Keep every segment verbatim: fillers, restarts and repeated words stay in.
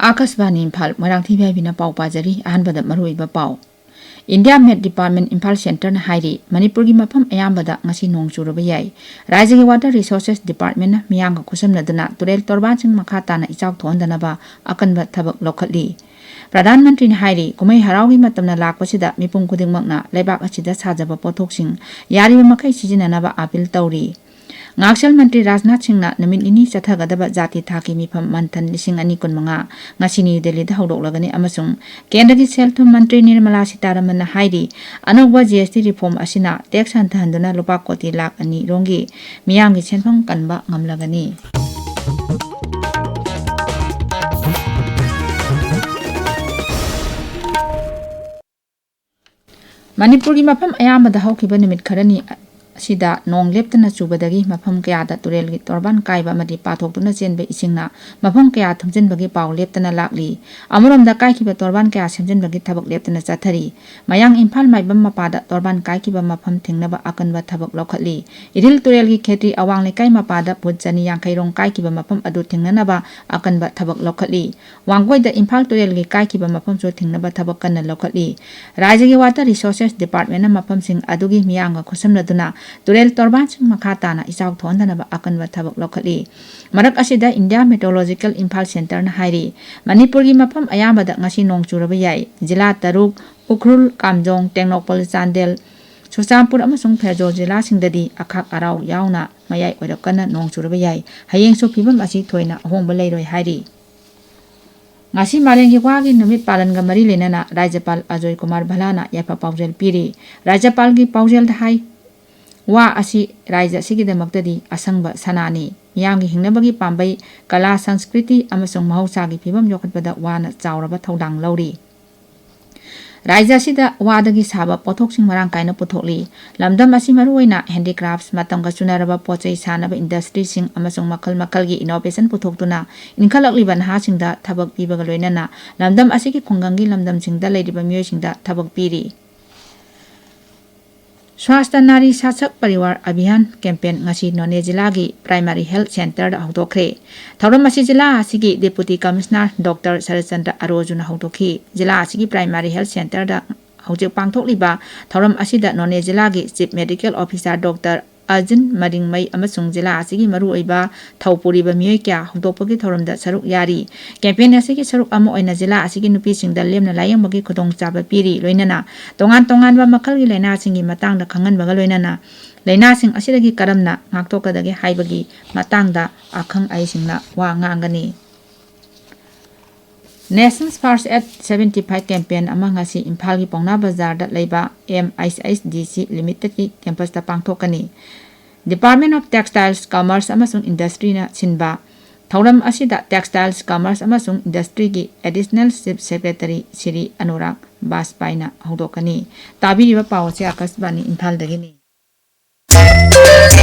ꯑꯥꯀꯥꯁꯕꯥꯅꯤ ꯏꯝꯐꯥꯜ, ꯃꯣꯏꯔꯥꯡꯊꯦꯝ ꯏꯕꯦꯝꯍꯥꯏꯕꯤꯅ ꯄꯥꯎ ꯄꯥꯖꯔꯤ꯫ ꯑꯍꯥꯟꯕꯗ ꯃꯔꯨꯑꯣꯏꯕ ꯄꯥꯎ꯫ ꯏꯟꯗꯤꯌꯥ ꯃꯦꯠ ꯗꯤꯄꯥꯔꯠꯃꯦꯟ ꯏꯝꯐꯥꯜ ꯁꯦꯟꯇꯔꯅ ꯍꯥꯏꯔꯤ, ꯃꯅꯤꯄꯨꯔꯒꯤ ꯃꯐꯝ ꯑꯌꯥꯝꯕꯗ ꯉꯁꯤ ꯅꯣꯡ ꯆꯨꯔꯕ ꯌꯥꯏ꯫ ꯔꯥꯖ꯭ꯌꯒꯤ ꯋꯥꯇꯔ ꯔꯤꯁꯣꯔꯁꯦꯁ ꯗꯤꯄꯥꯔꯠꯃꯦꯟꯅ ꯃꯤꯌꯥꯝꯒ ꯈꯨꯠꯁꯝꯅꯗꯨꯅ ꯇꯨꯔꯦꯜ ꯇꯣꯔꯕꯥꯟꯁꯤꯡ ꯃꯈꯥ ꯇꯥꯅ ꯏꯆꯥꯎ ꯊꯣꯛꯍꯟꯗꯅꯕ ꯑꯀꯟꯕ ꯊꯕꯛ ꯂꯧꯈꯠꯂꯤ꯫ ꯄ꯭ꯔꯙꯥꯟ ꯃꯟꯇ꯭ꯔꯤꯅ ꯍꯥꯏꯔꯤ, ꯀꯨꯝꯍꯩ ꯍꯔꯥꯎꯒꯤ ꯃꯇꯝꯅ ꯂꯥꯛꯄꯁꯤꯗ ꯃꯤꯄꯨꯝ ꯈꯨꯗꯤꯡꯃꯛꯅ ꯂꯩꯕꯥꯛ ꯑꯁꯤꯗ ꯁꯥꯖꯕ ꯄꯣꯠꯊꯣꯛꯁꯤꯡ ꯌꯥꯔꯤꯕ ꯃꯈꯩ ꯁꯤꯖꯤꯟꯅꯅꯕ ꯑꯥꯄꯤꯜ ꯇꯧꯔꯤ꯫ ꯉꯥꯛꯁꯦꯜ ꯃꯟꯇ꯭ꯔꯤ ꯔꯥꯖꯅꯥꯊ ꯁꯤꯡꯅ ꯅꯨꯃꯤꯠ ꯅꯤꯅꯤ ꯆꯠꯊꯒꯗꯕ ꯖꯥꯇꯤ ꯊꯥꯛꯀꯤ ꯃꯤꯐꯝ ꯃꯟꯊꯟ ꯂꯤꯁꯤꯡ ꯑꯅꯤ ꯀꯨꯟꯃꯉꯥ ꯉꯁꯤ ꯅ꯭ꯌꯨ ꯗꯦꯜꯂꯤꯗ ꯍꯧꯗꯣꯛꯂꯒꯅꯤ ꯑꯃꯁꯨꯡ ꯀꯦꯟꯗ꯭ꯔꯒꯤ ꯁꯦꯜ ꯊꯨꯝ ꯃꯟꯇ꯭ꯔꯤ ꯅꯤꯔꯃꯂꯥ ꯁꯤꯇꯥꯔꯥꯃꯟꯅ ꯍꯥꯏꯔꯤ, ꯑꯅꯧꯕ ꯖꯤ ꯑꯦꯁ ꯇꯤ ꯔꯤꯐꯣꯔꯝ ꯑꯁꯤꯅ ꯇꯦꯛꯁ ꯍꯟꯊꯍꯟꯗꯨꯅ ꯂꯨꯄꯥ ꯀꯣꯇꯤ ꯂꯥꯈ ꯑꯅꯤ ꯔꯣꯝꯒꯤ ꯃꯤꯌꯥꯝꯒꯤ ꯁꯦꯟꯐꯝ ꯀꯟꯕ ꯉꯝꯂꯒꯅꯤ꯫ ꯃꯅꯤꯄꯨꯔꯒꯤ ꯃꯐꯝ ꯑꯌꯥꯝꯕꯗ ꯍꯧꯈꯤꯕ ꯅꯨꯃꯤꯠ ꯈꯔꯅꯤ ꯑꯁꯤꯗ ꯅꯣꯡ ꯂꯦꯞꯇꯅ ꯆꯨꯕꯗꯒꯤ ꯃꯐꯝ ꯀꯌꯥꯗ ꯇꯨꯔꯦꯜꯒꯤ ꯇꯣꯔꯕꯥꯟ ꯀꯥꯏꯕ ꯑꯃꯗꯤ ꯄꯥꯊꯣꯛꯇꯨꯅ ꯆꯦꯟꯕ ꯏꯁꯤꯡꯅ ꯃꯐꯝ ꯀꯌꯥ ꯊꯨꯝꯖꯤꯟꯕꯒꯤ ꯄꯥꯎ ꯂꯦꯞꯇꯅ ꯂꯥꯛꯂꯤ꯫ ꯑꯃꯔꯣꯝꯗ ꯀꯥꯏꯈꯤꯕ ꯇꯣꯔꯕꯥꯟ ꯀꯌꯥ ꯁꯦꯝꯖꯤꯟꯕꯒꯤ ꯊꯕꯛ ꯂꯦꯞꯇꯅ ꯆꯠꯊꯔꯤ꯫ ꯃꯌꯥꯡ ꯏꯝꯐꯥꯜ ꯃꯥꯏꯕꯝ ꯃꯄꯥꯗ ꯇꯣꯔꯕꯥꯟ ꯀꯥꯏꯈꯤꯕ ꯃꯐꯝ ꯊꯤꯡꯅꯕ ꯑꯀꯟꯕ ꯊꯕꯛ ꯂꯧꯈꯠꯂꯤ꯫ ꯏꯔꯤꯜ ꯇꯨꯔꯦꯜꯒꯤ ꯈꯦꯇ꯭ꯔꯤ ꯑꯋꯥꯡ ꯂꯩꯀꯥꯏ ꯃꯄꯥꯗ ꯐꯨꯠ ꯆꯅꯤ ꯌꯥꯡꯈꯩ ꯔꯣꯝ ꯀꯥꯏꯈꯤꯕ ꯃꯐꯝ ꯑꯗꯨ ꯊꯤꯡꯅꯅꯕ ꯑꯀꯟꯕ ꯊꯕꯛ ꯂꯧꯈꯠꯂꯤ꯫ ꯋꯥꯡꯒꯣꯏꯗ ꯏꯝꯐꯥꯜ ꯇꯨꯔꯦꯜꯒꯤ ꯀꯥꯏꯈꯤꯕ ꯃꯐꯝꯁꯨ ꯊꯤꯡꯅꯕ ꯊꯕꯛ ꯀꯟꯅ ꯂꯧꯈꯠꯂꯤ꯫ ꯔꯥꯖ꯭ꯌꯒꯤ ꯋꯥꯇꯔ ꯔꯤꯁꯣꯔꯁꯦꯁ ꯗꯤꯄꯥꯔꯠꯃꯦꯟꯅ ꯃꯐꯝꯁꯤꯡ ꯑꯗꯨꯒꯤ ꯃꯤꯌꯥꯝꯒ ꯈꯨꯠꯁꯝꯅꯗꯨꯅ ꯇꯨꯔꯦꯜ ꯇꯣꯔꯕꯥꯟꯁꯤꯡ ꯃꯈꯥ ꯇꯥꯅ ꯏꯆꯥꯎ ꯊꯣꯛꯍꯟꯗꯅꯕ ꯑꯀꯟꯕ ꯊꯕꯛ ꯂꯧꯈꯠꯂꯤ꯫ ꯃꯔꯛ ꯑꯁꯤꯗ ꯏꯟꯗꯤꯌꯥ ꯃꯦꯇ꯭ꯔꯣꯂꯣꯖꯤꯀꯦꯜ ꯏꯝꯐꯥꯜ ꯁꯦꯟꯇꯔꯅ ꯍꯥꯏꯔꯤ, ꯃꯅꯤꯄꯨꯔꯒꯤ ꯃꯐꯝ ꯑꯌꯥꯝꯕꯗ ꯉꯁꯤ ꯅꯣꯡ ꯆꯨꯔꯕ ꯌꯥꯏ꯫ ꯖꯤꯂꯥ ꯇꯔꯨꯛ, ꯎꯈ꯭ꯔꯨꯜ, ꯀꯥꯝꯖꯣꯡ, ꯇꯦꯡꯅꯧꯄꯜ, ꯆꯥꯟꯗꯦꯜ, ꯆꯨꯔꯆꯥꯟꯄꯨꯔ ꯑꯃꯁꯨꯡ ꯐꯦꯔꯖꯧ ꯖꯤꯂꯥꯁꯤꯡꯗꯗꯤ ꯑꯈꯥꯛ ꯑꯔꯥꯎ ꯌꯥꯎꯅ ꯃꯌꯥꯏ ꯑꯣꯏꯔꯞ ꯀꯟꯅ ꯅꯣꯡ ꯆꯨꯔꯕ ꯌꯥꯏ꯫ ꯍꯌꯦꯡꯁꯨ ꯐꯤꯕꯝ ꯑꯁꯤ ꯊꯣꯏꯅ ꯑꯍꯣꯡꯕ ꯂꯩꯔꯣꯏ ꯍꯥꯏꯔꯤ꯫ ꯉꯁꯤ ꯃꯥꯂꯦꯝꯒꯤ ꯋꯥꯒꯤ ꯅꯨꯃꯤꯠ ꯄꯥꯂꯟꯒ ꯃꯔꯤ ꯂꯩꯅꯅ ꯔꯥꯖ꯭ꯌꯄꯥꯜ ꯑꯖꯣꯏ ꯀꯨꯃꯥꯔ ꯚꯜꯂꯥꯅ ꯌꯥꯏꯐ ꯄꯥꯎꯖꯦꯜ ꯄꯤꯔꯤ꯫ ꯔꯥꯖ꯭ꯌꯄꯥꯜꯒꯤ ꯄꯥꯎꯖꯦꯜꯗ ꯍꯥꯏ, ꯋꯥ ꯑꯁꯤ ꯔꯥꯖ꯭ꯌ ꯑꯁꯤꯒꯤꯗꯃꯛꯇꯗꯤ ꯑꯁꯪꯕ ꯁꯅꯥꯅꯤ꯫ ꯃꯤꯌꯥꯝꯒꯤ ꯍꯤꯡꯅꯕꯒꯤ ꯄꯥꯝꯕꯩ, ꯀꯂꯥ, ꯁꯪꯁꯀ꯭ꯔꯤꯇꯤ ꯑꯃꯁꯨꯡ ꯃꯍꯧꯁꯥꯒꯤ ꯐꯤꯕꯝ ꯌꯣꯛꯈꯠꯄꯗ ꯋꯥꯅ ꯆꯥꯎꯔꯕ ꯊꯧꯗꯥꯡ ꯂꯧꯔꯤ꯫ ꯔꯥꯖ꯭ꯌ ꯑꯁꯤꯗ ꯋꯥꯗꯒꯤ ꯁꯥꯕ ꯄꯣꯠꯊꯣꯛꯁꯤꯡ ꯃꯔꯥꯡ ꯀꯥꯏꯅ ꯄꯨꯊꯣꯛꯂꯤ꯫ ꯂꯝꯗꯝ ꯑꯁꯤ ꯃꯔꯨꯑꯣꯏꯅ ꯍꯦꯟꯗꯤꯀ꯭ꯔꯥꯐꯠꯁ, ꯃꯇꯝꯒ ꯆꯨꯅꯔꯕ ꯄꯣꯠ ꯆꯩ ꯁꯥꯅꯕ ꯏꯟꯗꯁꯇ꯭ꯔꯤꯁꯤꯡ ꯑꯃꯁꯨꯡ ꯃꯈꯜ ꯃꯈꯜꯒꯤ ꯏꯅꯣꯚꯦꯁꯟ ꯄꯨꯊꯣꯛꯇꯨꯅ ꯏꯟꯈꯠꯂꯛꯂꯤꯕ ꯅꯍꯥꯁꯤꯡꯗ ꯊꯕꯛ ꯄꯤꯕꯒ ꯂꯣꯏꯅꯅ ꯂꯝꯗꯝ ꯑꯁꯤꯒꯤ ꯈꯨꯡꯒꯪꯒꯤ ꯂꯝꯗꯝꯁꯤꯡꯗ ꯂꯩꯔꯤꯕ ꯃꯤꯑꯣꯏꯁꯤꯡꯗ ꯊꯕꯛ ꯄꯤꯔꯤ꯫ ꯁ꯭ꯋꯥꯁꯊ ꯅꯥꯔꯤ ꯁꯥꯁꯛ ꯄꯔꯤꯋꯥꯔ ꯑꯚꯤꯌꯥꯟ ꯀꯦꯝꯄꯦꯟ ꯉꯁꯤ ꯅꯣꯅꯦ ꯖꯤꯂꯥꯒꯤ ꯄ꯭ꯔꯥꯏꯃꯥꯔꯤ ꯍꯦꯜꯊ ꯁꯦꯟꯇꯔꯗ ꯍꯧꯗꯣꯛꯈ꯭ꯔꯦ꯫ ꯊꯧꯔꯝ ꯑꯁꯤ ꯖꯤꯂꯥ ꯑꯁꯤꯒꯤ ꯗꯦꯄꯨꯇꯤ ꯀꯃꯤꯁꯅꯔ ꯗꯣꯛꯇꯔ ꯁꯔꯠꯆꯟꯗ꯭ꯔ ꯑꯔꯣꯖꯨꯅ ꯍꯧꯗꯣꯛꯈꯤ꯫ ꯖꯤꯂꯥ ꯑꯁꯤꯒꯤ ꯄ꯭ꯔꯥꯏꯃꯥꯔꯤ ꯍꯦꯜꯊ ꯁꯦꯟꯇꯔꯗ ꯍꯧꯖꯤꯛ ꯄꯥꯡꯊꯣꯛꯂꯤꯕ ꯊꯧꯔꯝ ꯑꯁꯤꯗ ꯅꯣꯅꯦ ꯖꯤꯂꯥꯒꯤ chief medical officer doctor Arjun Maringmei ꯑꯃꯁꯨꯡ ꯖꯤꯂꯥ ꯑꯁꯤꯒꯤ ꯃꯔꯨꯑꯣꯏꯕ ꯊꯧ ꯄꯨꯔꯤꯕ ꯃꯤꯑꯣꯏ ꯀꯌꯥ ꯍꯧꯗꯣꯛꯄꯒꯤ ꯊꯧꯔꯝꯗ ꯁꯔꯨꯛ ꯌꯥꯔꯤ꯫ ꯀꯦꯝꯄꯦꯟ ꯑꯁꯤꯒꯤ ꯁꯔꯨꯛ ꯑꯃ ꯑꯣꯏꯅ ꯖꯤꯂꯥ ꯑꯁꯤꯒꯤ ꯅꯨꯄꯤꯁꯤꯡꯗ ꯂꯦꯝꯅ ꯂꯥꯌꯦꯡꯕꯒꯤ ꯈꯨꯗꯣꯡꯆꯥꯕ ꯄꯤꯔꯤ, ꯂꯣꯏꯅꯅ ꯇꯣꯉꯥꯟ ꯇꯣꯉꯥꯟꯕ ꯃꯈꯜꯒꯤ ꯂꯥꯏꯅꯥꯁꯤꯡꯒꯤ ꯃꯇꯥꯡꯗ ꯈꯪꯍꯟꯕꯒ ꯂꯣꯏꯅꯅ ꯂꯥꯏꯅꯥꯁꯤꯡ ꯑꯁꯤꯗꯒꯤ ꯀꯔꯝꯅ ꯉꯥꯛꯊꯣꯛꯀꯗꯒꯦ ꯍꯥꯏꯕꯒꯤ ꯃꯇꯥꯡꯗ ꯑꯈꯪ ꯑꯍꯩꯁꯤꯡꯅ ꯋꯥ ꯉꯥꯡꯒꯅꯤ꯫ National First at seventy five campaign ꯑꯃ ꯉꯁꯤ ꯏꯝꯐꯥꯜꯒꯤ ꯄꯥꯎꯅꯥ ꯕꯖꯥꯔꯗ ꯂꯩꯕ M I S D C Limitedꯀꯤ ꯀꯦꯝꯄꯁꯇ ꯄꯥꯡꯊꯣꯛꯀꯅꯤ꯫ Department of Textiles, Commerce ꯑꯃꯁꯨꯡ Industryꯅ ꯁꯤꯟꯕ ꯊꯧꯔꯝ ꯑꯁꯤꯗ Textiles, Commerce ꯑꯃꯁꯨꯡ Industryꯒꯤ Additional Chief Secretary Shri Anurag ꯕꯥꯖꯄꯥꯏꯅ ꯍꯧꯗꯣꯛꯀꯅꯤ꯫ ꯇꯥꯕꯤꯔꯤꯕ ꯄꯥꯎ ꯑꯁꯤ ꯑꯀꯥꯁꯕꯥꯅꯤ ꯏꯝꯐꯥꯜꯗꯒꯤꯅꯤ꯫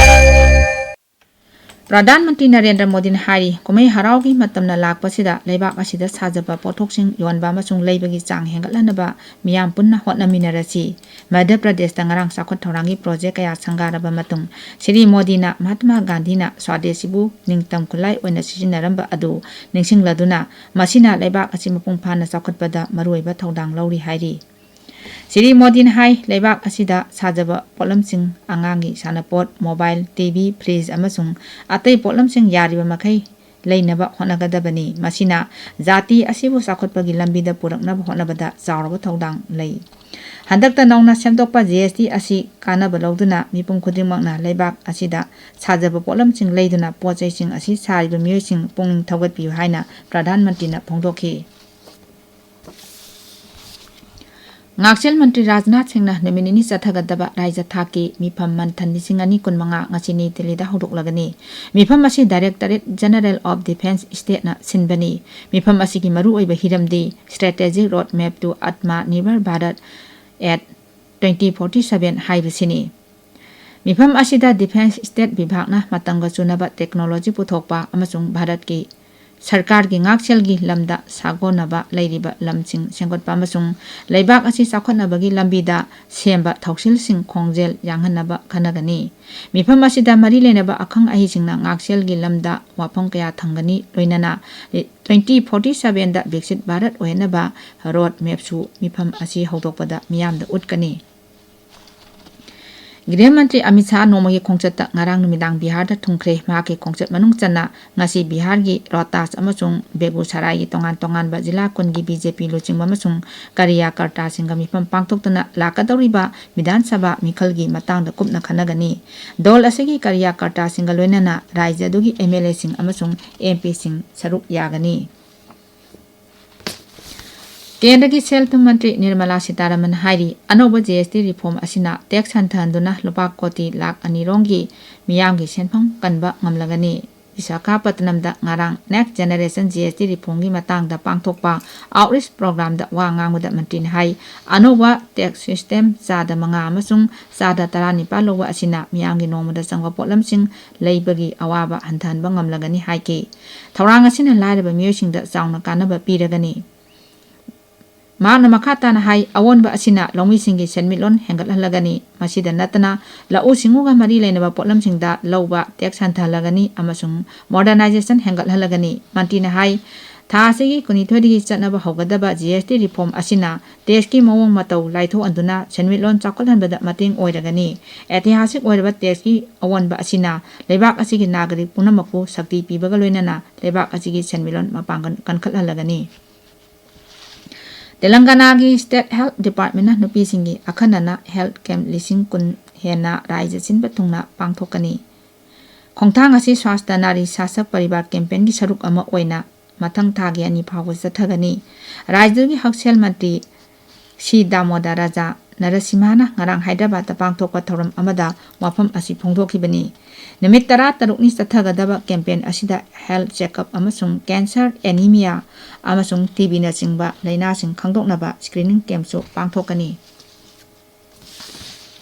ꯄ꯭ꯔꯙꯥꯟ ꯃꯟꯇ꯭ꯔꯤ ꯅꯔꯦꯟꯗ꯭ꯔ ꯃꯣꯗꯤꯅ ꯍꯥꯏꯔꯤ, ꯀꯨꯝꯍꯩ ꯍꯔꯥꯎꯒꯤ ꯃꯇꯝꯅ ꯂꯥꯛꯄꯁꯤꯗ ꯂꯩꯕꯥꯛ ꯑꯁꯤꯗ ꯁꯥꯖꯕ ꯄꯣꯠꯊꯣꯛꯁꯤꯡ ꯌꯣꯟꯕ ꯑꯃꯁꯨꯡ ꯂꯩꯕꯒꯤ ꯆꯥꯡ ꯍꯦꯟꯒꯠꯍꯟꯅꯕ ꯃꯤꯌꯥꯝ ꯄꯨꯟꯅ ꯍꯣꯠꯅꯃꯤꯟꯅꯔꯁꯤ꯫ ꯃꯙ꯭ꯌ ꯄ꯭ꯔꯗꯦꯁꯇ ꯉꯔꯥꯡ ꯆꯥꯎꯈꯠ ꯊꯧꯔꯥꯡꯒꯤ ꯄ꯭ꯔꯣꯖꯦꯛ ꯀꯌꯥ ꯁꯪꯒꯥꯔꯕ ꯃꯇꯨꯡ, ꯁ꯭ꯔꯤ ꯃꯣꯗꯤꯅ ꯃꯍꯥꯠꯃꯥ ꯒꯥꯟꯙꯤꯅ ꯁ꯭ꯋꯥꯗꯦꯁꯤꯕꯨ ꯅꯤꯡꯇꯝ ꯈꯨꯠꯂꯥꯏ ꯑꯣꯏꯅ ꯁꯤꯖꯤꯟꯅꯔꯝꯕ ꯑꯗꯨ ꯅꯤꯡꯁꯤꯡꯂꯗꯨꯅ, ꯃꯁꯤꯅ ꯂꯩꯕꯥꯛ ꯑꯁꯤ ꯃꯄꯨꯡ ꯐꯥꯅ ꯆꯥꯎꯈꯠꯄꯗ ꯃꯔꯨꯑꯣꯏꯕ ꯊꯧꯗꯥꯡ ꯂꯧꯔꯤ ꯍꯥꯏꯔꯤ꯫ ꯁ꯭ꯔꯤ ꯃꯣꯗꯤꯅ ꯍꯥꯏ, ꯂꯩꯕꯥꯛ ꯑꯁꯤꯗ ꯁꯥꯖꯕ ꯄꯣꯠꯂꯝꯁꯤꯡ, ꯑꯉꯥꯡꯒꯤ ꯁꯥꯟꯅꯄꯣꯠ, ꯃꯣꯕꯥꯏꯜ, ꯇꯤ ꯚꯤ, ꯐ꯭ꯔꯤꯖ ꯑꯃꯁꯨꯡ ꯑꯇꯩ ꯄꯣꯠꯂꯝꯁꯤꯡ ꯌꯥꯔꯤꯕ ꯃꯈꯩ ꯂꯩꯅꯕ ꯍꯣꯠꯅꯒꯗꯕꯅꯤ꯫ ꯃꯁꯤꯅ ꯖꯥꯇꯤ ꯑꯁꯤꯕꯨ ꯆꯥꯎꯈꯠꯄꯒꯤ ꯂꯝꯕꯤꯗ ꯄꯨꯔꯛꯅꯕ ꯍꯣꯠꯅꯕꯗ ꯆꯥꯎꯔꯕ ꯊꯧꯗꯥꯡ ꯂꯩ꯫ ꯍꯟꯗꯛꯇ ꯅꯧꯅ ꯁꯦꯝꯗꯣꯛꯄ G S T ꯑꯁꯤ ꯀꯥꯟꯅꯕ ꯂꯧꯗꯨꯅ ꯃꯤꯄꯨꯝ ꯈꯨꯗꯤꯡꯃꯛꯅ ꯂꯩꯕꯥꯛ ꯑꯁꯤꯗ ꯁꯥꯖꯕ ꯄꯣꯠꯂꯝꯁꯤꯡ ꯂꯩꯗꯨꯅ ꯄꯣꯠ ꯆꯩꯁꯤꯡ ꯑꯁꯤ ꯁꯥꯔꯤꯕ ꯃꯤꯑꯣꯏꯁꯤꯡ ꯄꯨꯛꯅꯤꯡ ꯊꯧꯒꯠꯄꯤꯌꯨ ꯍꯥꯏꯅ ꯄ꯭ꯔꯙꯥꯟ ꯃꯟꯇ꯭ꯔꯤꯅ ꯐꯣꯡꯗꯣꯛꯈꯤ꯫ ꯉꯥꯛꯁꯦꯜ ꯃꯟꯇ꯭ꯔꯤ ꯔꯥꯖꯅꯥꯊ ꯁꯤꯡꯅ ꯅꯨꯃꯤꯠ ꯅꯤꯅꯤ ꯆꯠꯊꯒꯗꯕ ꯔꯥꯖ꯭ꯌ ꯊꯥꯛꯀꯤ ꯃꯤꯐꯝ ꯃꯟꯊꯟ ꯂꯤꯁꯤꯡ ꯑꯅꯤ ꯀꯨꯟꯃꯉꯥ ꯉꯁꯤ ꯅ꯭ꯌꯨ ꯗꯤꯜꯂꯤꯗ ꯍꯧꯗꯣꯛꯂꯒꯅꯤ꯫ ꯃꯤꯐꯝ ꯑꯁꯤ Directorate General of Defence Stateꯅ ꯁꯤꯟꯕꯅꯤ꯫ ꯃꯤꯐꯝ ꯑꯁꯤꯒꯤ ꯃꯔꯨꯑꯣꯏꯕ ꯍꯤꯔꯝꯗꯤ Strategic Roadmap to Atmanirbhar Bharat at twenty forty seven ꯍꯥꯏꯕꯁꯤꯅꯤ꯫ ꯃꯤꯐꯝ ꯑꯁꯤꯗ Defence State ꯕꯤꯚꯥꯒꯅ ꯃꯇꯝꯒ ꯆꯨꯅꯕ technology ꯄꯨꯊꯣꯛꯄ ꯑꯃꯁꯨꯡ ꯚꯥꯔꯠꯀꯤ ꯁꯔꯀꯥꯔꯒꯤ ꯉꯥꯛꯁꯦꯜꯒꯤ ꯂꯝꯗ ꯁꯥꯒꯣꯟꯅꯕ ꯂꯩꯔꯤꯕ ꯂꯝꯁꯤꯡ ꯁꯦꯝꯒꯠꯄ ꯑꯃꯁꯨꯡ ꯂꯩꯕꯥꯛ ꯑꯁꯤ ꯆꯥꯎꯈꯠꯅꯕꯒꯤ ꯂꯝꯕꯤꯗ ꯁꯦꯝꯕ ꯊꯧꯁꯤꯜꯁꯤꯡ ꯈꯣꯡꯖꯦꯜ ꯌꯥꯡꯍꯟꯅꯕ ꯈꯟꯅꯒꯅꯤ꯫ ꯃꯤꯐꯝ ꯑꯁꯤꯗ ꯃꯔꯤ ꯂꯩꯅꯕ ꯑꯈꯪ ꯑꯍꯩꯁꯤꯡꯅ ꯉꯥꯛꯁꯦꯜꯒꯤ ꯂꯝꯗ ꯋꯥꯐꯝ ꯀꯌꯥ ꯊꯝꯒꯅꯤ, ꯂꯣꯏꯅꯅ twenty forty sevenꯗ ꯕꯤꯛꯁꯤꯠ ꯚꯥꯔꯠ ꯑꯣꯏꯍꯟꯅꯕ ꯔꯣꯗ ꯃꯦꯞꯁꯨ ꯃꯤꯐꯝ ꯑꯁꯤ ꯍꯧꯗꯣꯛꯄꯗ ꯃꯤꯌꯥꯝꯗ ꯎꯠꯀꯅꯤ꯫ ꯒ꯭ꯔꯤꯍ ꯃꯟꯇ꯭ꯔꯤ ꯑꯃꯤꯠ ꯁꯥꯍ ꯅꯣꯡꯃꯒꯤ ꯈꯣꯡꯆꯠꯇ ꯉꯔꯥꯡ ꯅꯨꯃꯤꯗꯥꯡ ꯕꯤꯍꯥꯔꯗ ꯊꯨꯡꯈ꯭ꯔꯦ꯫ ꯃꯍꯥꯛꯀꯤ ꯈꯣꯡꯆꯠ ꯃꯅꯨꯡ ꯆꯟꯅ ꯉꯁꯤ ꯕꯤꯍꯥꯔꯒꯤ ꯔꯣꯍꯇꯥꯁ ꯑꯃꯁꯨꯡ ꯕꯦꯒꯨꯁꯔꯥꯏꯒꯤ ꯇꯣꯉꯥꯟ ꯇꯣꯉꯥꯟꯕ ꯖꯤꯂꯥ ꯀꯨꯟꯒꯤ ꯕꯤ ꯖꯦ ꯄꯤ ꯂꯨꯆꯤꯡꯕ ꯑꯃꯁꯨꯡ ꯀꯔꯤꯌꯥꯀꯔꯇꯥꯁꯤꯡꯒ ꯃꯤꯐꯝ ꯄꯥꯡꯊꯣꯛꯇꯨꯅ ꯂꯥꯛꯀꯗꯧꯔꯤꯕ ꯕꯤꯙꯥꯟ ꯁꯚꯥ ꯃꯤꯈꯜꯒꯤ ꯃꯇꯥꯡꯗ ꯀꯨꯞꯅ ꯈꯟꯅꯒꯅꯤ꯫ ꯗꯣꯜ ꯑꯁꯤꯒꯤ ꯀꯔꯤꯌꯥꯀꯔꯇꯥꯁꯤꯡꯒ ꯂꯣꯏꯅꯅ ꯔꯥꯖ꯭ꯌ ꯑꯗꯨꯒꯤ ꯑꯦꯝ ꯑꯦꯜ ꯑꯦꯁꯤꯡ ꯑꯃꯁꯨꯡ ꯑꯦꯝ ꯄꯤꯁꯤꯡ ꯁꯔꯨꯛ ꯌꯥꯒꯅꯤ꯫ ꯀꯦꯟꯗ꯭ꯔꯒꯤ ꯁꯦꯜ ꯊꯨꯝ ꯃꯟꯇ꯭ꯔꯤ ꯅꯤꯔꯃꯂꯥ ꯁꯤꯇꯥꯔꯥꯃꯟ ꯍꯥꯏꯔꯤ, ꯑꯅꯧꯕ ꯖꯤ ꯑꯦꯁ ꯇꯤ ꯔꯤꯐꯣꯔꯝ ꯑꯁꯤꯅ ꯇꯦꯛꯁ ꯍꯟꯊꯍꯟꯗꯨꯅ ꯂꯨꯄꯥ ꯀꯣꯇꯤ ꯂꯥꯈ ꯑꯅꯤ ꯔꯣꯝꯒꯤ ꯃꯤꯌꯥꯝꯒꯤ ꯁꯦꯟꯐꯝ ꯀꯟꯕ ꯉꯝꯂꯒꯅꯤ꯫ ꯕꯤꯁꯥꯈꯥꯄꯠꯇꯅꯝꯗ ꯉꯔꯥꯡ ꯅꯦꯛꯁ ꯖꯦꯅꯦꯔꯦꯁꯟ ꯖꯤ ꯑꯦꯁ ꯇꯤ ꯔꯤꯐꯣꯔꯝꯒꯤ ꯃꯇꯥꯡꯗ ꯄꯥꯡꯊꯣꯛꯄ ꯑꯥꯎꯠꯔꯤꯆ ꯄ꯭ꯔꯣꯒ꯭ꯔꯥꯝꯗ ꯋꯥ ꯉꯥꯡꯕꯗ ꯃꯟꯇ꯭ꯔꯤꯅ ꯍꯥꯏ, ꯑꯅꯧꯕ ꯇꯦꯛꯁ ꯁꯤꯁꯇꯦꯝ ꯆꯥꯗ ꯃꯉꯥ ꯑꯃꯁꯨꯡ ꯆꯥꯗ ꯇꯔꯥꯅꯤꯄꯥꯜ ꯂꯧꯕ ꯑꯁꯤꯅ ꯃꯤꯌꯥꯝꯒꯤ ꯅꯣꯡꯃꯗ ꯆꯪꯕ ꯄꯣꯠꯂꯝꯁꯤꯡ ꯂꯩꯕꯒꯤ ꯑꯋꯥꯕ ꯍꯟꯊꯍꯟꯕ ꯉꯝꯂꯒꯅꯤ ꯍꯥꯏꯈꯤ꯫ ꯊꯧꯔꯥꯡ ꯑꯁꯤꯅ ꯂꯥꯏꯔꯕ ꯃꯤꯑꯣꯏꯁꯤꯡꯗ ꯆꯥꯎꯅ ꯀꯥꯟꯅꯕ ꯄꯤꯔꯒꯅꯤ꯫ ꯃꯍꯥꯛꯅ ꯃꯈꯥ ꯇꯥꯅ ꯍꯥꯏ, ꯑꯑꯣꯟꯕ ꯑꯁꯤꯅ ꯂꯧꯃꯤꯁꯤꯡꯒꯤ ꯁꯦꯟꯃꯤꯠꯂꯣꯟ ꯍꯦꯟꯒꯠꯍꯜꯂꯒꯅꯤ꯫ ꯃꯁꯤꯗ ꯅꯠꯇꯅ ꯂꯧꯎ ꯁꯤꯡꯎꯒ ꯃꯔꯤ ꯂꯩꯅꯕ ꯄꯣꯠꯂꯝꯁꯤꯡꯗ ꯂꯧꯕ ꯇꯦꯛꯁ ꯍꯟꯊꯍꯜꯂꯒꯅꯤ ꯑꯃꯁꯨꯡ ꯃꯣꯗꯔꯅꯥꯏꯖꯦꯁꯟ ꯍꯦꯟꯒꯠꯍꯜꯂꯒꯅꯤ꯫ ꯃꯟꯇ꯭ꯔꯤꯅ ꯍꯥꯏ, ꯊꯥ ꯑꯁꯤꯒꯤ ꯀꯨꯟꯅꯤꯊꯣꯏꯗꯒꯤ ꯆꯠꯅꯕ ꯍꯧꯒꯗꯕ ꯖꯤ ꯑꯦꯁ ꯇꯤ ꯔꯤꯐꯣꯔꯝ ꯑꯁꯤꯅ ꯇꯦꯛꯁꯀꯤ ꯃꯑꯣꯡ ꯃꯇꯧ ꯂꯥꯏꯊꯣꯛꯍꯟꯗꯨꯅ ꯁꯦꯟꯃꯤꯠꯂꯣꯟ ꯆꯥꯎꯈꯠꯍꯟꯕꯗ ꯃꯇꯦꯡ ꯑꯣꯏꯔꯒꯅꯤ꯫ ꯑꯩꯇꯤꯍꯥꯁꯤꯛ ꯑꯣꯏꯔꯕ ꯇꯦꯛꯁꯀꯤ ꯑꯑꯣꯟꯕ ꯑꯁꯤꯅ ꯂꯩꯕꯥꯛ ꯑꯁꯤꯒꯤ ꯅꯥꯒꯔꯤꯛ ꯄꯨꯝꯅꯃꯛꯄꯨ ꯁꯛꯇꯤ ꯄꯤꯕꯒ ꯂꯣꯏꯅꯅ ꯂꯩꯕꯥꯛ ꯑꯁꯤꯒꯤ ꯁꯦꯟꯃꯤꯠꯂꯣꯟ ꯃꯄꯥꯡꯒꯜ ꯀꯟꯈꯠꯍꯜꯂꯒꯅꯤ꯫ ꯇꯦꯂꯪꯒꯥꯅꯥꯒꯤ ꯁ꯭ꯇꯦꯠ ꯍꯦꯜꯊ ꯗꯤꯄꯥꯔꯠꯃꯦꯟꯅ ꯅꯨꯄꯤꯁꯤꯡꯒꯤ ꯑꯈꯟꯅꯅ ꯍꯦꯜꯊ ꯀꯦꯝꯞ ꯂꯤꯁꯤꯡ ꯀꯨꯟ ꯍꯦꯟꯅ ꯔꯥꯖ꯭ꯌ ꯁꯤꯟꯕ ꯊꯨꯡꯅ ꯄꯥꯡꯊꯣꯛꯀꯅꯤ꯫ ꯈꯣꯡꯊꯥꯡ ꯑꯁꯤ ꯁ꯭ꯋꯥꯁꯊ ꯅꯥꯔꯤ ꯁꯥꯁꯛ ꯄꯔꯤꯕꯥꯔ ꯀꯦꯝꯄꯦꯟꯒꯤ ꯁꯔꯨꯛ ꯑꯃ ꯑꯣꯏꯅ ꯃꯊꯪ ꯊꯥꯒꯤ ꯑꯅꯤ ꯐꯥꯎꯕ ꯆꯠꯊꯒꯅꯤ꯫ ꯔꯥꯖ꯭ꯌꯒꯤ ꯍꯛꯁꯦꯜ ꯃꯟꯇ꯭ꯔꯤ ꯁꯤ ꯗꯥꯃꯣꯗꯔ ꯔꯥꯖꯥ ꯅꯔꯁꯤꯝꯍꯥꯅ ꯉꯔꯥꯡ ꯍꯥꯏꯗ꯭ꯔꯕꯥꯗꯇ ꯄꯥꯡꯊꯣꯛꯄ ꯊꯧꯔꯝ ꯑꯃꯗ ꯋꯥꯐꯝ ꯑꯁꯤ ꯐꯣꯡꯗꯣꯛꯈꯤꯕꯅꯤ꯫ ꯅꯨꯃꯤꯠ ꯇꯔꯥꯇꯔꯨꯛꯅꯤ ꯆꯠꯊꯒꯗꯕ ꯀꯦꯝꯄꯦꯟ ꯑꯁꯤꯗ ꯍꯦꯜꯊ ꯆꯦꯛꯑꯞ ꯑꯃꯁꯨꯡ ꯀꯦꯟꯁꯔ, ꯑꯦꯅꯤꯃꯤꯌꯥ ꯑꯃꯁꯨꯡ ꯇꯤ ꯕꯤꯅꯆꯤꯡꯕ ꯂꯥꯏꯅꯥꯁꯤꯡ ꯈꯪꯗꯣꯛꯅꯕ ꯁ꯭ꯀ꯭ꯔꯤꯅꯤꯡ ꯀꯦꯝꯞꯁꯨ ꯄꯥꯡꯊꯣꯛꯀꯅꯤ꯫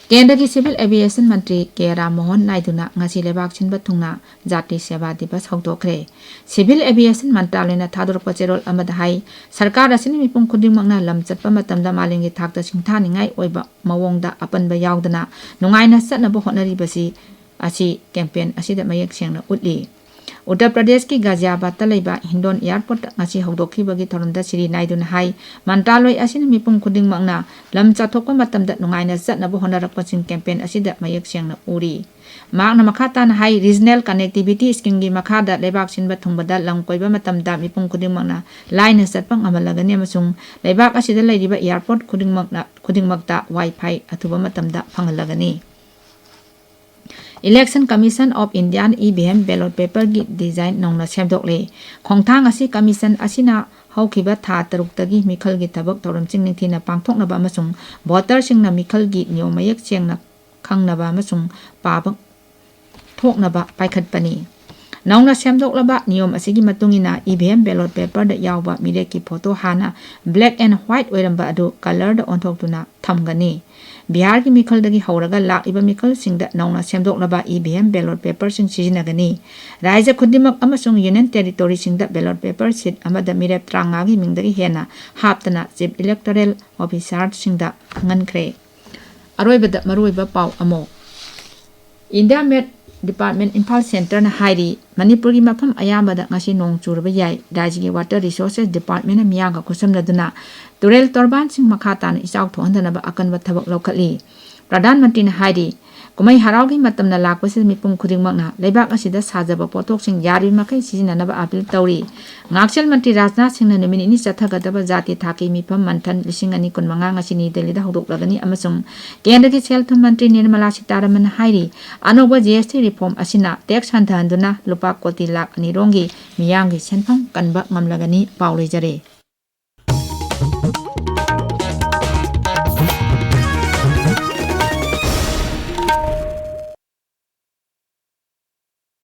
ꯀꯦꯟꯗ꯭ꯔꯒꯤ ꯁꯤꯚꯤꯜ ꯑꯦꯚꯤꯌꯦꯁꯟ ꯃꯟꯇ꯭ꯔꯤ ꯀꯦ ꯔꯥꯝ ꯃꯣꯍꯟ ꯅꯥꯏꯗꯨꯅ ꯉꯁꯤ ꯂꯩꯕꯥꯛ ꯁꯤꯟꯕ ꯊꯨꯡꯅ ꯖꯥꯇꯤ ꯁꯦꯕꯥ ꯗꯤꯕꯁ ꯍꯧꯗꯣꯛꯈ꯭ꯔꯦ꯫ ꯁꯤꯚꯤꯜ ꯑꯦꯚꯤꯌꯦꯁꯟ ꯃꯟꯇ꯭ꯔꯥꯂꯌꯅ ꯊꯥꯗꯣꯔꯛꯄ ꯆꯦꯔꯣꯜ ꯑꯃꯗ ꯍꯥꯏ, ꯁꯔꯀꯥꯔ ꯑꯁꯤꯅ ꯃꯤꯄꯨꯝ ꯈꯨꯗꯤꯡꯃꯛꯅ ꯂꯝ ꯆꯠꯄ ꯃꯇꯝꯗ ꯃꯥꯂꯦꯝꯒꯤ ꯊꯥꯛꯇ ꯁꯤꯡꯊꯥꯅꯤꯡꯉꯥꯏ ꯑꯣꯏꯕ ꯃꯑꯣꯡꯗ ꯑꯄꯟꯕ ꯌꯥꯎꯗꯅ ꯅꯨꯡꯉꯥꯏꯅ ꯆꯠꯅꯕ ꯍꯣꯠꯅꯔꯤꯕꯁꯤ ꯑꯁꯤ ꯀꯦꯝꯄꯦꯟ ꯑꯁꯤꯗ ꯃꯌꯦꯛ ꯁꯦꯡꯅ ꯎꯠꯂꯤ꯫ ꯎꯠꯇꯔ ꯄ꯭ꯔꯗꯦꯁꯀꯤ ꯒꯥꯖꯤꯌꯥꯕꯥꯗꯇ ꯂꯩꯕ ꯍꯤꯟꯗꯣꯟ ꯑꯦꯌꯥꯔꯄꯣꯔꯠꯇ ꯉꯁꯤ ꯍꯧꯗꯣꯛꯈꯤꯕꯒꯤ ꯊꯧꯔꯝꯗ ꯁꯤꯔꯤ ꯅꯥꯏꯗꯨꯅ ꯍꯥꯏ, ꯃꯟꯇ꯭ꯔꯥꯂꯣꯏ ꯑꯁꯤꯅ ꯃꯤꯄꯨꯝ ꯈꯨꯗꯤꯡꯃꯛꯅ ꯂꯝ ꯆꯠꯊꯣꯛꯄ ꯃꯇꯝꯗ ꯅꯨꯡꯉꯥꯏꯅ ꯆꯠꯅꯕ ꯍꯣꯠꯅꯔꯛꯄꯁꯤꯡ ꯀꯦꯝꯄꯦꯟ ꯑꯁꯤꯗ ꯃꯌꯦꯛ ꯁꯦꯡꯅ ꯎꯔꯤ꯫ ꯃꯍꯥꯛꯅ ꯃꯈꯥ ꯇꯥꯅ ꯍꯥꯏ, ꯔꯤꯖꯅꯦꯜ ꯀꯅꯦꯛꯇꯤꯚꯤꯇꯤ ꯁ꯭ꯀꯤꯝꯒꯤ ꯃꯈꯥꯗ ꯂꯩꯕꯥꯛ ꯁꯤꯟꯕ ꯊꯨꯡꯕꯗ ꯂꯝ ꯀꯣꯏꯕ ꯃꯇꯝꯗ ꯃꯤꯄꯨꯝ ꯈꯨꯗꯤꯡꯃꯛꯅ ꯂꯥꯏꯅ ꯆꯠꯄ ꯉꯝꯍꯜꯂꯒꯅꯤ ꯑꯃꯁꯨꯡ ꯂꯩꯕꯥꯛ ꯑꯁꯤꯗ ꯂꯩꯔꯤꯕ ꯑꯦꯌꯥꯔꯄꯣꯔꯠ ꯈꯨꯗꯤꯡꯃꯛꯅ, ꯈꯨꯗꯤꯡꯃꯛꯇ ꯋꯥꯏ ꯐꯥꯏ ꯑꯊꯨꯕ ꯃꯇꯝꯗ ꯐꯪꯍꯜꯂꯒꯅꯤ꯫ Election Commission of Indiaꯅ E V M ballot paperꯒꯤ design ꯅꯧꯅ ꯁꯦꯝꯗꯣꯛꯂꯦ꯫ ꯈꯣꯡꯊꯥꯡ ꯑꯁꯤ commission ꯑꯁꯤꯅ ꯍꯧꯈꯤꯕ ꯊꯥ ꯇꯔꯨꯛꯇꯒꯤ ꯃꯤꯈꯜꯒꯤ ꯊꯕꯛ ꯊꯧꯔꯝꯁꯤꯡ ꯅꯤꯡꯊꯤꯅ ꯄꯥꯡꯊꯣꯛꯅꯕ ꯑꯃꯁꯨꯡ voterꯁꯤꯡꯅ ꯃꯤꯈꯜꯒꯤ ꯅꯤꯌꯣꯝ ꯃꯌꯦꯛ ꯁꯦꯡꯅ ꯈꯪꯅꯕ ꯑꯃꯁꯨꯡ ꯄꯥꯕ ꯊꯣꯛꯅꯕ ꯄꯥꯏꯈꯠꯄꯅꯤ꯫ ꯅꯧꯅ ꯁꯦꯝꯗꯣꯛꯂꯕ ꯅꯤꯌꯣꯝ ꯑꯁꯤꯒꯤ ꯃꯇꯨꯡ ꯏꯟꯅ E V M ballot paperꯗ ꯌꯥꯎꯕ ꯃꯤꯔꯦꯞꯀꯤ photo ꯍꯥꯟꯅ black and white ꯑꯣꯏꯔꯝꯕ ꯑꯗꯨ colourꯗ ꯑꯣꯟꯊꯣꯛꯇꯨꯅ ꯊꯝꯒꯅꯤ꯫ ꯕꯤꯍꯥꯔꯒꯤ ꯃꯤꯈꯜꯗꯒꯤ ꯍꯧꯔꯒ ꯂꯥꯛꯂꯤꯕ ꯃꯤꯈꯜꯁꯤꯡꯗ ꯅꯧꯅ ꯁꯦꯝꯗꯣꯛꯂꯕ E V M ballot paperꯁꯤꯡ ꯁꯤꯖꯤꯟꯅꯒꯅꯤ꯫ ꯔꯥꯖ꯭ꯌ ꯈꯨꯗꯤꯡꯃꯛ ꯑꯃꯁꯨꯡ Union Territoryꯁꯤꯡꯗ ballot paper sheet ꯑꯃꯗ ꯃꯤꯔꯦꯞ ꯇꯔꯥꯃꯉꯥꯒꯤ ꯃꯤꯡꯗꯒꯤ ꯍꯦꯟꯅ ꯍꯥꯞꯇꯅ Chief Electoral Officerꯁꯤꯡꯗ ꯈꯪꯍꯟꯈ꯭ꯔꯦ꯫ ꯑꯔꯣꯏꯕꯗ ꯃꯔꯨꯑꯣꯏꯕ ꯄꯥꯎ ꯑꯃꯨꯛ꯫ India Met Department ꯏꯝꯐꯥꯜ centreꯅ ꯍꯥꯏꯔꯤ, ꯃꯅꯤꯄꯨꯔꯒꯤ ꯃꯐꯝ ꯑꯌꯥꯝꯕꯗ ꯉꯁꯤ ꯅꯣꯡ ꯆꯨꯔꯕ ꯌꯥꯏ꯫ ꯔꯥꯖ꯭ꯌꯒꯤ Water Resources Departmentꯅ ꯃꯤꯌꯥꯝꯒ ꯈꯨꯠꯁꯝꯅꯗꯨꯅ ꯇꯨꯔꯦꯜ ꯇꯣꯔꯕꯥꯟꯁꯤꯡ ꯃꯈꯥ ꯇꯥꯅ ꯏꯆꯥꯎ ꯊꯣꯛꯍꯟꯗꯅꯕ ꯑꯀꯟꯕ ꯊꯕꯛ ꯂꯧꯈꯠꯂꯤ꯫ ꯄ꯭ꯔꯙꯥꯟ ꯃꯟꯇ꯭ꯔꯤꯅ ꯍꯥꯏꯔꯤ, ꯀꯨꯝꯍꯩ ꯍꯔꯥꯎꯒꯤ ꯃꯇꯝꯅ ꯂꯥꯛꯄꯁꯤꯗ ꯃꯤꯄꯨꯝ ꯈꯨꯗꯤꯡꯃꯛꯅ ꯂꯩꯕꯥꯛ ꯑꯁꯤꯗ ꯁꯥꯖꯕ ꯄꯣꯠꯊꯣꯛꯁꯤꯡ ꯌꯥꯔꯤꯕꯃꯈꯩ ꯁꯤꯖꯤꯟꯅꯅꯕ ꯑꯥꯄꯤꯜ ꯇꯧꯔꯤ꯫ ꯉꯥꯛꯁꯦꯜ ꯃꯟꯇ꯭ꯔꯤ ꯔꯥꯖꯅꯥꯊ ꯁꯤꯡꯅ ꯅꯨꯃꯤꯠ ꯅꯤꯅꯤ ꯆꯠꯊꯒꯗꯕ ꯖꯥꯇꯤ ꯊꯥꯛꯀꯤ ꯃꯤꯐꯝ ꯃꯟꯊꯟ ꯂꯤꯁꯤꯡ ꯑꯅꯤ ꯀꯨꯟꯃꯉꯥ ꯉꯁꯤ ꯅ꯭ꯌꯨ ꯗꯦꯜꯂꯤꯗ ꯍꯧꯗꯣꯛꯂꯒꯅꯤ ꯑꯃꯁꯨꯡ ꯀꯦꯟꯗ꯭ꯔꯒꯤ ꯁꯦꯜ ꯊꯨꯝ ꯃꯟꯇ꯭ꯔꯤ ꯅꯤꯔꯃꯂꯥ ꯁꯤꯇꯥꯔꯥꯃꯟꯅ ꯍꯥꯏꯔꯤ, ꯑꯅꯧꯕ G S T reform ꯑꯁꯤꯅ tax ꯍꯟꯊꯍꯟꯗꯨꯅ ꯂꯨꯄꯥ ꯀꯣꯇꯤ ꯂꯥꯈ ꯑꯅꯤ ꯔꯣꯝꯒꯤ ꯃꯤꯌꯥꯝꯒꯤ ꯁꯦꯟꯐꯝ ꯀꯟꯕ ꯉꯝꯂꯒꯅꯤ꯫ ꯄꯥꯎ ꯂꯣꯏꯖꯔꯦ꯫